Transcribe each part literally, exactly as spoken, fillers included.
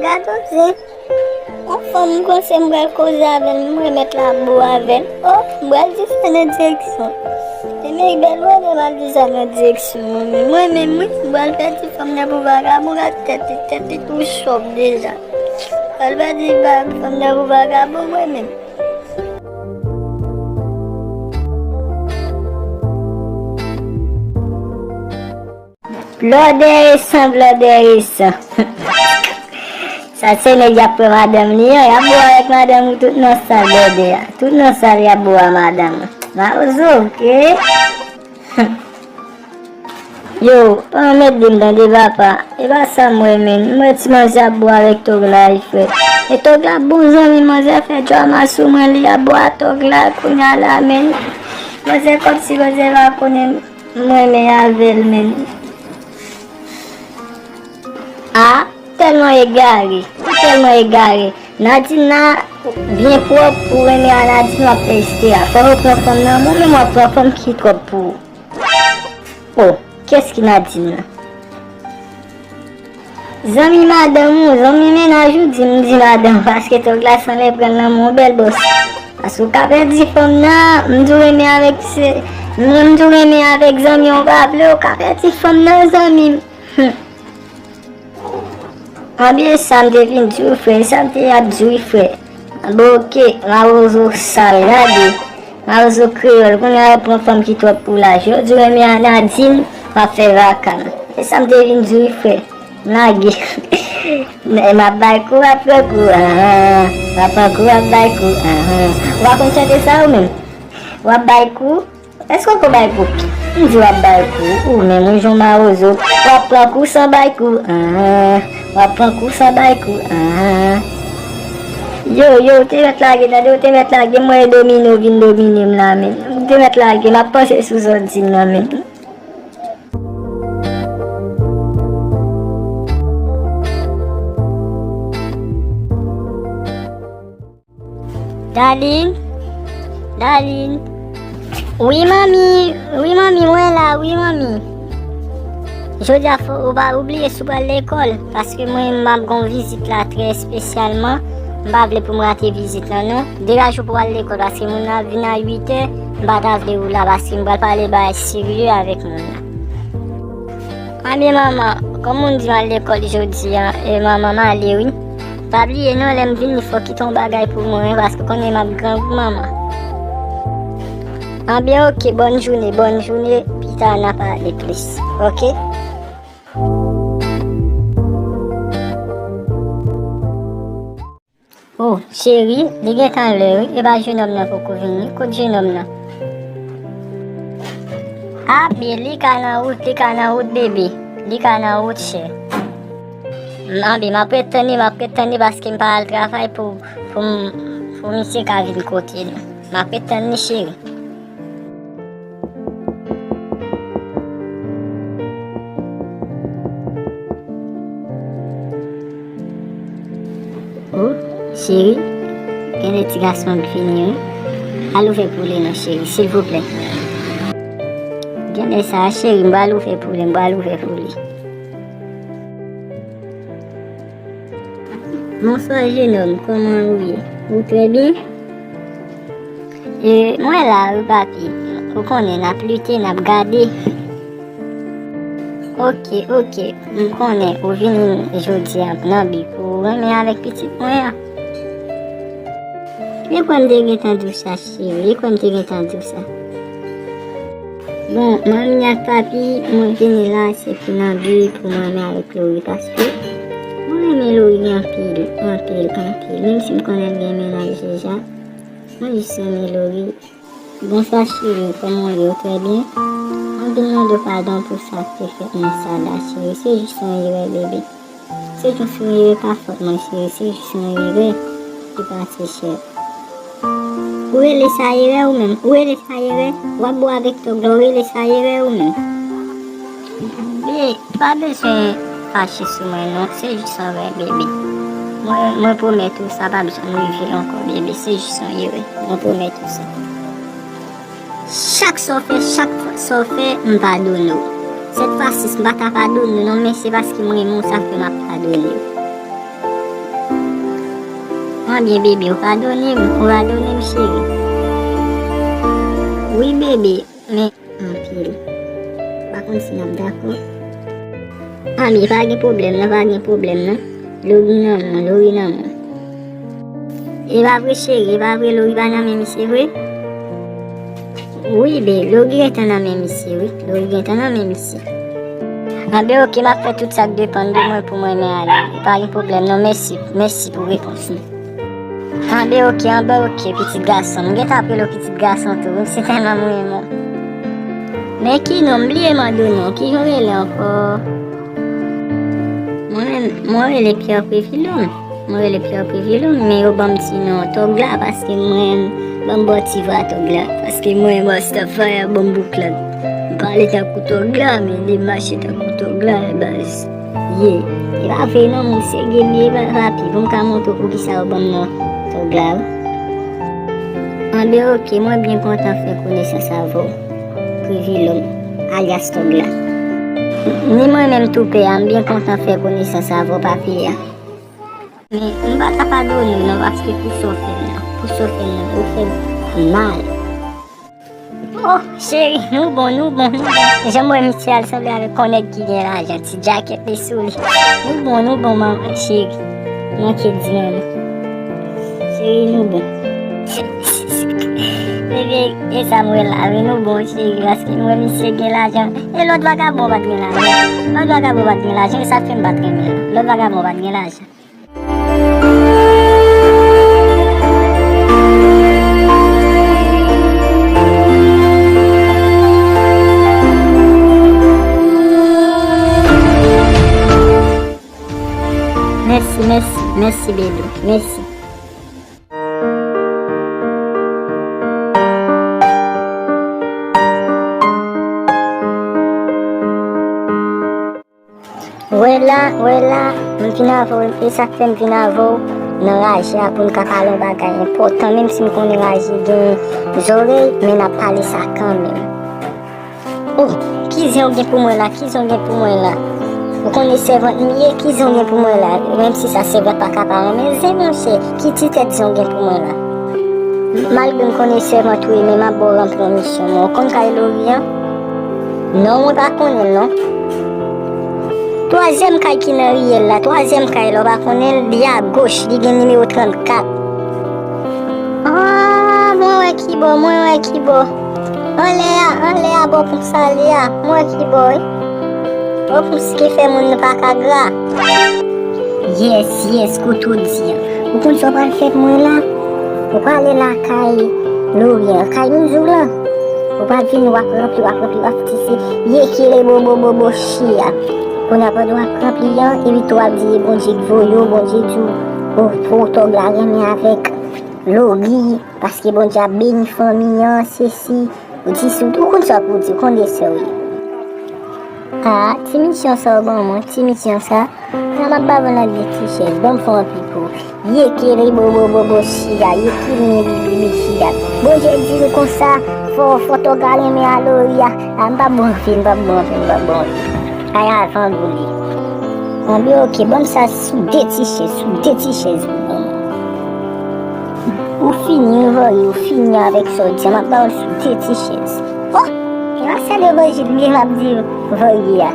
Gad on zen. On fanm m panse m pral koze avè l, m remèt labou avè l. O, m pral di sa nan direksyon. E men bèl bonè m al di sa nan direksyon mwen menm. Mwen menm, wi, m pral pèdi fanm nan pou vagabon, gad tèt li, tèt li tou chòk deja. M pral pèdi ba-, fanm nan pou vagabon, mwen menm. Blòdè resan, blòdè resan. Sa se nèg y ap pran madanm li an, y ap bo avèk madanm ou tout nan sal blòdè a. Tout nan sal y ap bo a madanm ou. Mawozo, oke? Yo, pa anmède m tande papa. E pa sa m wè menm. M wè ti manzè ap bo avèk tòg la, wi frè. E tòg la bon zanmi manzè fè djòl sou mwen, li ap bo a tòg la kounye a la menm. Manzè kòmsi manzè pa konnen m renmen avè l menm. A, tèlman egare, tèlman egare. Nadina byen pwòp pou renmen a Nadina w ap fè istri a. Fò w pran fanm nan, mwen menm w ap pran fanm ki twòp pou ou. O, kiyès ki Nadina? Zanmi madanm ou, zanmi mennaj ou, di m di madanm, paske tòg la sanble pran l nan men yon bèl bòs. Paske w ka pèdi fanm nan, m di w renmen avèk se, mwen m di w renmen avèk zanmi w pa vle, w ka pèdi fanm nan zanmi m. Hum. Anbyen sa m te vin di w frè, sa m te ap di w frè. Anben oke, mawozo sal, gade. Mawozo kreyòl, kounye a w ap pran fanm ki twòp pou laj. Yo di w renmen a Nadine, w ap fè vaka. E sa m te vin di w frè. M lage. M ap bay kou, w ap pran kou, anhan. W ap pran kou, w ap bay kou, anhan. Ou pa konn chante sa ou menm? W ap bay kou, Èske w ko bay kou? M di w ap bay kou. Ou menm ou jan mawozo. W ap pran kou san bay kou. Anhan. W ap pran kou san bay kou. Anhan. Yo, yo, ou te mèt lage, tande, ou te mèt lage, mwen e domine, ou vin domine m la, men. Ou te mèt lage, m ap panse sou zòdin nan, men. Darline, Darline. Wi, manmi. Wi, manmi, mwen la. Wi, manmi. Jodi a, fò ou pa oubliye si w pral lekòl, paske mwen, m ap gon vizit la trè espesyalman. M pa vle pou m rate vizit lan, non. Degaje w pou w al lekòl, paske moun nan ap vin a uit è. M pa ta vle ou la, paske m pral pale bagay serye avèk moun nan. Anben manman, kòm ou di m al lekòl jodi a, e manman m ale wi. Pa bliye non, lè m vini fò w kite yon bagay pou mwen wi, paske w konnen m ap grangou manman. Anben oke, bòn jounen, bòn jounen, pita n a pale plis, oke? O, cheri, li gentan lè wi, e pa jenòm nan poko vini. Kot jenòm nan? A, bebe, li ka nan wout, li ka nan wout, bebe. Li ka nan wout, chè. M, anben, m ap ret tann li, m ap ret tann li paske m pa al travay pou, pou m, pou misye ka vin kote nou. M ap ret tann li, cheri. O, cheri, gen de ti gason k vini wi. Al ouvè pou li non, cheri, silvouplè. Gen de sa, cheri, m pral ouvè pou li, m pral ouvè pou li. Bonswa, jenòm, kòman ou ye? Ou trè byen? E, mwen la wi, papi. Ou konnen, n ap lite, n ap gade. Oke, oke. M konnen ou vini jodi a nan bi pou ou renmen avèk pitit mwen an. Men kwè m te gentan di w sa, cheri. Men kwè m te gentan di w sa. Bon, manmi ak papi, mwen vini la, se pou nan bi pou mwen renmen avèk Lori, paske mwen renmen Lori anpil, anpil, anpil. Menm si m konnen l gen mennaj deja, mwen jis renmen Lori. Bonswa, cheri, kòman w ye? Ou trè byen? Mwen vin mande w padon pou sa k te fèt mwen sa la, cheri. Se jis yon erè, bebe. Se jis yon erè, pa fòt mwen, cheri, se jis yon erè ki pase, chè. Ou rele sa erè ou menm? Ou rele sa erè? W ap bo avèk tòg la, ou rele sa erè ou menm? Be, pa bezwen fache sou mwen non, se jis yon erè, bebe. Mwen, mwen pwomèt ou sa p ap janm rive ankò, bebe, se jis yon erè. Mwen pwomèt ou sa. Chak sa w fè, chak sa w fè, m padone w. Sèt fwa sis, m pa ta padone w non, men se paske m renmen w sa fè m ap padone w. Byen, bebe, ou padone m, ou padone m, cheri. Wi, bebe, men anpil. Pa konn si n ap dakò. Anben, pa gen pwoblèm non, pa gen pwoblèm non. Lori nan mwen, Lori nan mwen. E pa vre, cheri, e pa vre, Lori pa nan men misye vre? Wi, be, Lori gentan nan men misye, wi. Lori gentan nan men misye. Anben, oke, m ap fè tout sa k depann de mwen pou mwen men ale. Pa gen pwoblèm non, mèsi, mèsi pou repons ou. Anben, oke, anben, oke, pitit gason. M gentan ap rele w pitit gason tou, wi, se tèlman m renmen w. Men ki non, m bliye mande w non, ki jan w rele ankò? Mwen, mwen rele Pierre Prévilhomme. Mwen rele Pierre Prévilhomme, men yo ban m ti non Tòg la, paske mwen, ban m ba w ti vwa Tòg la, paske mwen, Mastafaya, ban m bouk la. M pale tankou Tòg la, men li mache tankou Tòg la, baz. Ye, e pa vre non, moun serye m ye, pa, papi, pou m ka montre w poukisa yo ban m non Tòg la, wi. Anben, oke, mwen byen kontan fè konesans avè w, Prévilhomme, alyas Tòg la. Ni mwen menm tou pè a, m byen kontan fè konesans avè w, papi a. Men, m pa ka padone w non, paske pou sa w fè m nan, pou sa w fè m nan, ou fè m mal. Oh, cheri, nou bon, nou bon, nou bon. Jan m wè misye a, l sanble avèk yon nèg ki gen lajan, ti djakèt li sou li. Nou bon, nou bon, manman, cheri. Manke di manman. Cheri, nou bon. Ebyen, e sa m wè la, wi, nou bon, cheri, paske m wè misye gen lajan. E lòt vagabon pa t gen lajan. Lòt vagabon pa t gen lajan, e sa k fè m pa t renmen l. Lòt vagabon pa t gen lajan. Mèsi, mèsi, mèsi, bebe. Mèsi. Wè la, wè la, m vin avè w, e sa k fè m vin avè w nan raje a pou n ka pale yon bagay enpòtan, menm si m konnen raje gen zòrèy, men n ap pale sa kanmenm. Oh, ki zen w gen pou mwen la, ki zen w gen pou mwen la? Ou konnen sèvant m ye, ki zen w gen pou mwen la? Menm si sa sèvant pa ka pa renmen zen, monchè, ki ti tèt zen w gen pou mwen la? Malgre m konnen sèvant ou ye, men m ap ba w ranpli yon misyon. Mwen, ou konn kay Lori an? Non, mwen pa konnen l non. Twazyèm kay ki nan riyèl la, twazyèm kay la, ou pa konnen l, li agoch, li gen nimewo trannkat. Ah, mwen wè ki bò, mwen wè ki bò. Anlè a, anlè a, bò pon sale a, mwen wè ki bò, wi. Bò pon ki fè moun nou pa ka gra. Yes, yes, kote w di an. Ou konn sa w pral fè pou mwen la? Ou prale lakay Lori an, kay Minzou lan. Ou pral vini, w ap ranpli, w ap ranpli, w ap ti se ye kele bobo bobo chi a. Kounye a pandan w ap ranpli an, epi tou w ap di e Bondye k voye w, Bondye di w, o, pou Tòg la renmen avèk Lori, paske Bondye ap beni fanmi an, sesi, ou di sou, ou konn sa pou w di, ou konn de sa w ye. Ah, ti misyon sa w ban mwen, ti misyon sa. Sa m ap ba w nan de ti chèz, ban m fè yon pipo. Ye kele bobo bobo chi a, ye kile bibi bibi chi a. Bondye di l konsa, fò, fò Tòg la renmen a Lori a. Ah, m p ap bon anpil, m p ap bon anpil, m p ap bon anpil. Ay avan boule. Anben, oke, ban m sa sou de ti chèz, sou de ti chèz ou ban mwen. Ou fini, ou vòye, ou fini avèk sa w di a, m ap ba w l sou de ti chèz. Oh! E pa sè levanjil m ye m ap di vòye a.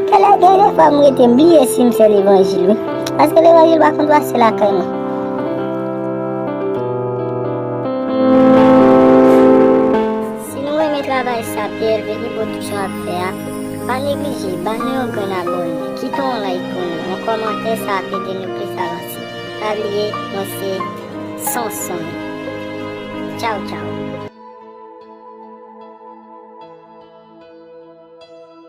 Genlè, genlè fwa m rete m bliye si m sè levanjil, wi. Paske levanjil pa konn pase lakay mwen. Si nou renmen travay sa P L V Hippo Production ap fè a, pa neglije ba nou yon grenn abòne, kite yon like pou nou, yon kòmantè, sa ap ede nou plis avanse. Pa bliye, mwen se Sonson. Tchaw, tchaw.